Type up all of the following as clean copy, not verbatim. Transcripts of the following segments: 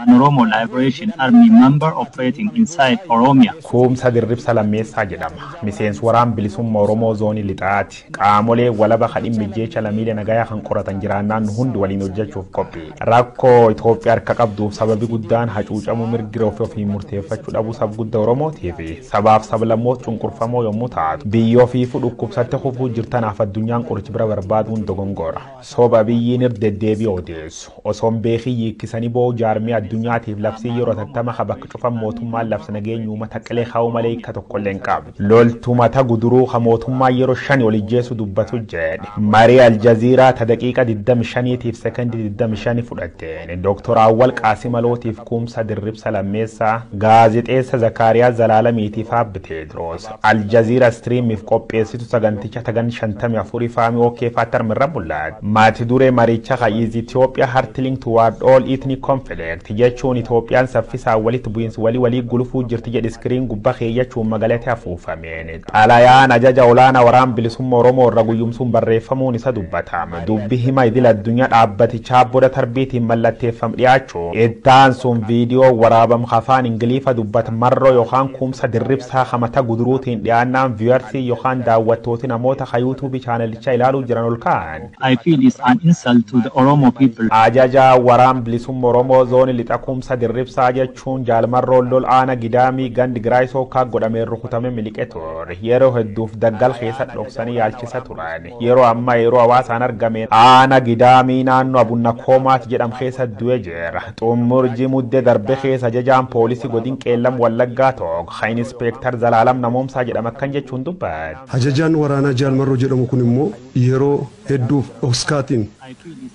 An Oromo Liberation Army member operating inside Oromia. Kumsa Dirribsa Lammeessaa jedhama. Miseensi waraan bilisummaa Oromoo zoonii lixaati. Qaamolee walaba kadhin mijjeecha lammiilee nagayaa kan qoratan jiraannaan hundi waliin hojjechuuf qophii. Rakkoo Itoophiyaa harka qabduuf sababi guddaan hacuucamuu mirgira ofii ofiin murteeffachuu dhabuu sab guddaa Oromootii fi sabaaf sablammoota cunqurfamoo yommuu taatu, biyya ofiifuu dhukkubsatte kufuu jirtanaaf addunyaan qorichi bira barbaaduun dogongora. Soba biyyiin irra deddeebi'ee odeessu. Osoo hin beekin hiikkisanii boo'u jaarmii addunyaatiif labsii yeroo tattama ka bakka cufan mootummaan labsa nageenya uummata qilee kaa'u malee hiika tokkollee hin qabu. Loltuu mata guduruu ka mootummaa yeroo 5 ol ijjeessu dubbatu jedhe. Marii Aljaziiraa ta daqiiqa 25tiif sekondii 25 fudhatteen Dooktor Awwal Qaasimalotiif Kumsa Dirribsa Lammeessaa, gaazexeessa Zakaariyaa Zalaalamiitiif Abbi Teediroos Aljaziira Streamiif qopheessitu saganticha tagan 54 faamii ookee faatar mirra mul'ata. Mati duree maricha ka "Is Ethiopia hurtling toward all ethnic conflict?" jechuun Itoophiyaan saffisaan walitti bu'iinsi walii walii gulufuu jirti jedhe iskiriin gubbaa keeyyachuun magaalatti afuufameen. Xalayaan ajaja olaanaa waraan bilisummaa Oromoo irra guyyumsuun barreeffamuun isa dubbatama. Dubbi hima idil addunyaa dhaabbatichaa boda tarbiitiin mallatteeffam dhiyaachuu. Ittaan sun viidiyoo waraabam afaan Ingiliifa dubbata Marroo yookaan Kumsa Dirribsaa hamata guduruutiin dhiyaannaan viewersii yookaan daawwattooti namoota ka yuutuubii chaanalichaa ilaaluu jiran ol ka'an. I feel is an insult to the Oromo people. Ajaja waraan bilisummaa Oromoo zoonii lixa Kumsa Dirribsaa jechuun Jaalmarroon lol aana Gidaamii gandi Giraay Sookaa godhameen rukutame miliqe ture. Yeroo hedduuf daggal keessa dhoksanii yaalchisa turan. Yeroo ammaa yeroo hawaasaan argame aana Gidaamii naannoo Abunna Koomaat jedham keessa du'e jira. Xumurji muddee darbe keessa ajajaan poolisii godin Qeellam Wallaggaa tokko kan Inspektar Zalaalam Namoomsaa jedhama akkan jechuun dubbate. Ajajaan waraanaa Jaalmarroo jedhamu kun immoo yeroo hedduuf dhoskaatiin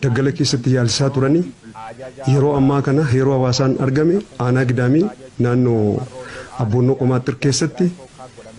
daggala keessatti yaalchisaa turanii, yeroo ammaa kana yeroo hawaasaan argame aanaa Gidaamii naannoo Abboonnoo Qomaaxxir keessatti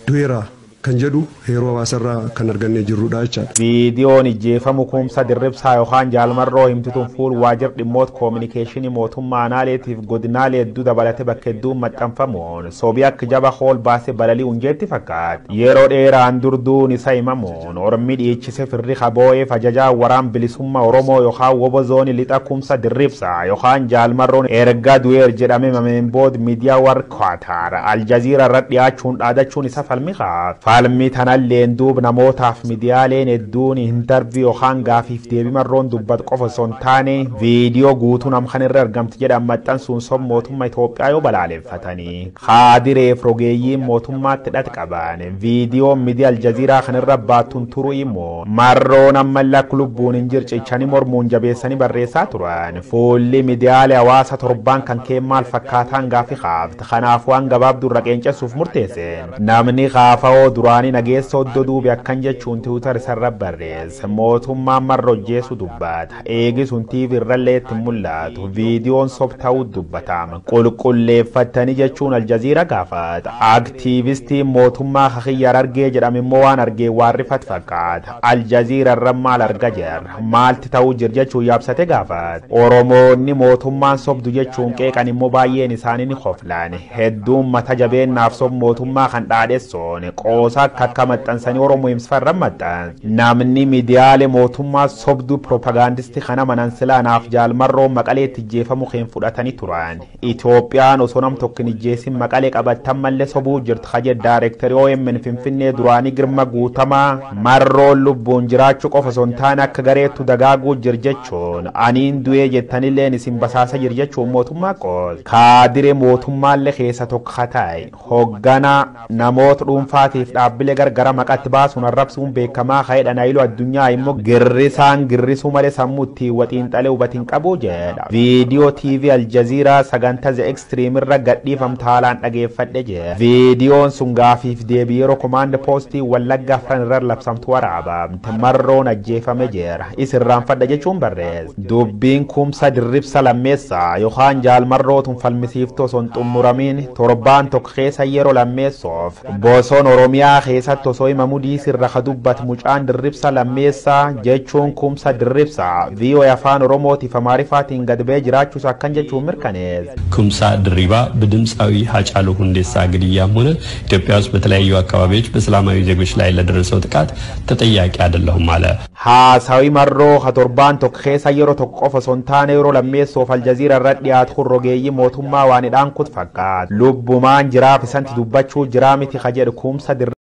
du'eera kan jedhu yeroo hawaasarraa kan argannee jirrudha jechaadha. Viidiyoon ijjeefamu Kumsa Dirribsaa yookaan Jaalmarroo himtituun fuul waajjira dhimmoota koominikeeshinii mootummaa aanaaleetiif godinaalee hedduu dabalatee bakka hedduun maxxanfamuun sobii akka jaba hool baasee balalii hunjeetti fakkaata. Yeroo dheeraan durduun isa himamuun ormi dhiichise firri haboo'eef ajajaa waraan bilisummaa Oromoo yookaan wobo zoonii lixa Kumsa Dirribsaa yookaan Jaalmarroon erga du'eer jedhame mameen booda miidiyaa warra Qaataar Aljaziira irra dhiyaachuun dhaadachuun isa falmi kaaf. Falmi tanalleen duub namootaaf miidiyaaleen hedduun interview yookaan gaafiif deebii Marroon dubbatu qofa osoo hin taane viidiyoo guutuu nam kan irra argamti jedhan maxxansuun sob mootummaa Itoophiyaa yoo balaaleffatanii kaadireef rogeeyyiin mootummaatti hidhata qaban viidiyoon miidiyaa Aljaziiraa kan irra baattuun turuu immoo Marroon ammallee akka lubbuun hin jircichanii mormuun jabeessanii barreessaa turan. Fuulli miidiyaalee hawaasa torbaan kan kee maal fakkaataan gaafii kaafte. Kanaaf waan gabaabduu irra qeencessuuf murteesseen. Namni kaafa'oo duraanii nageessa oddoo duubi akkan jechuun Tiwiitar isarra barreesse. Mootummaan Marroo hojjeessu dubbata. Eegi sun TV irrallee itti mul'atu. Viidiyoon sob ta'uu dubbatama. Qulqulleeffattanii jechuun Aljaziira gaafata. Aktiivistiin mootummaa Kakiyyaar Argee jedhame immoo waan argee waan rifat fakkaata. Aljaziira irra maal arga jirra? Maalti ta'uu jira jechuun yaabsate gaafata. Oromoonni mootummaan sobdu jechuun qeeqan immoo baay'een isaanii ni koflan. Hedduun mata jabeennaaf sob mootummaa kan dhaadhessoon qoosa akka akka maxxansanii Oromoo himsifarra maxxan. Namni miidiyaalee mootummaa sobduu piroopagaandistii kana manan silaa naaf Jaalmarroo Maqaleetti ijjeefamu keen fudhatanii turan. Itoophiyaan osoo nam tokko hin ijjeesin Maqalee qabattan mallee sobuu jirti kaje daayirektarii OMN Finfinnee duraanii Girma Guutamaa Marroon lubbuun jiraachuu qofa osoo hin taane akka gareettu dagaaguu jir jechuun aniin du'ee jettanilleen isin basaasa jir jechuun mootummaa qoos. Kaadire mootummaallee keessa tokko kataa'e hoogganaa namoota dhuunfaatiif dhaabbilee gargara maqatti baasuun arrabsuun beekamaa ka'edha. Naayiloo addunyaa immoo girrisaan girrisuu malee sammuu ittiin waxiinxalee hubatiin qabu jedha. Viidiyoo TV Aljaziiraa sagantaa The Extreme irra gadhiifamtu haalaan dhageeffadhe jedha. Viidiyoon sun gaafiif deebii yeroo komaand poostii Wallagga afran irra labsamtu waraabamte. Marroon ajjeefame jira. Isirraanfadha jechuun barreesse. Dubbiin Kumsa Dirribsa Lammeessaa yookaan Jaalmarrootuun falmisiiftuu osoo hin xumuramiin torbaan tokko keessa yeroo lammeessoof boson Oromiyaa keessatti osoo himamu diisirra ka dubbatu mucaan Dirribsa Lammeessaa jechuun Kumsa Dirribsaa VOA afaan Oromootiif Amaariffaatiin gad ba'ee jiraachuus akkan jechuun mirkaneesse. ኩምሳ ድሪባ በድምፃዊ ሀጫሉ ሁንዴሳ ግድያም ሆነ ኢትዮጵያ ውስጥ በተለያዩ አካባቢዎች በሰላማዊ ዜጎች ላይ ለደረሰው ጥቃት ተጠያቂ አይደለሁም አለ። Haasawi Marroo ha torbaan tokko keessa yeroo tokko qofa osoo hin taane yeroo lammeessoof Aljaziira irratti dhiyaatu kun rogeeyyii mootummaa waan hidhaan kut fakkaata. Lubbumaan jiraaf isanti dubbachuu jiraa miti ka jedhu Kumsa.